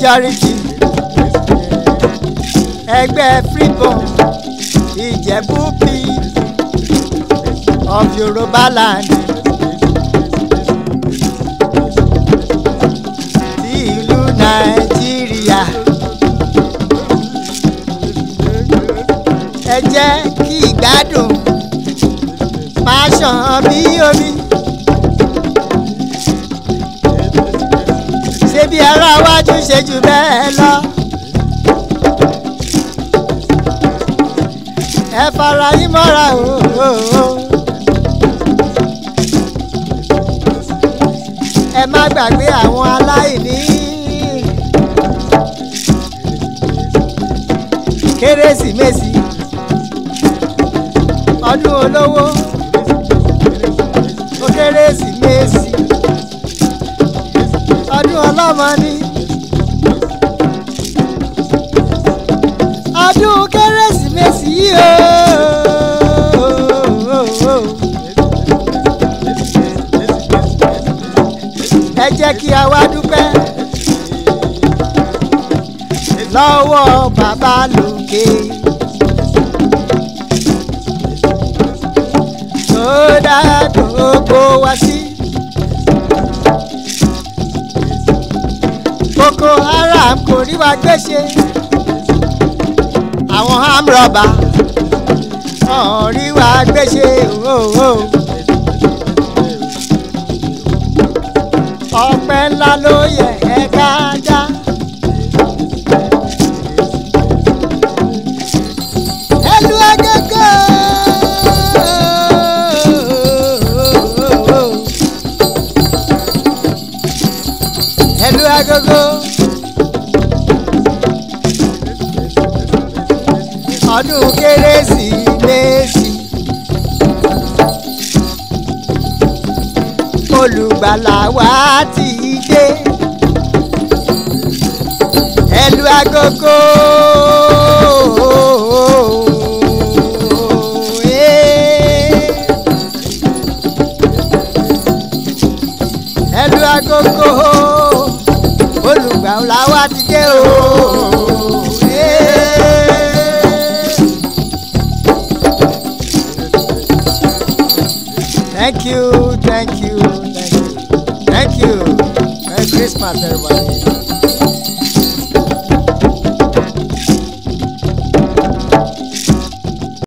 Majority ẹgbẹ́ Freeborn Ìjẹ̀bú people of Yorùbá land ti ìlú Nàìjíríà. Ẹ jẹ́ kí ìgbádùn máa ṣàn bí omi. Ṣé bí ará wájú ṣe jù bẹ́ẹ̀ lọ? Ẹ fara yín mọ́ra o. Ẹ má gbàgbé àwọn aláìní. Kérésìmesì ọdún olówó ó kérésìmesì ọdún ọlọ́mọ ni ọdún kérésìmesì yìí o. Ẹ jẹ́ kí a wá dúpẹ́ lọ́wọ́ bàbá lókè. Tó dá gbogbo wa sí. Boko Haram kò rí wa gbéṣe. Àwọn amrọ̀bà wọn rí wa gbéṣe. Ọpẹ́ ńlá ló yẹ ẹ ká dá. Ẹlú agogo. Ẹlú agogo. Ọdún Kérésìmesì. Olùgbàlà wa ti dé. Ẹlú agogo. Ẹlú agogo. Olùgbàlà wa ti dé o. Thank you, thank you, thank you, thank you. Merry Christmas, everybody.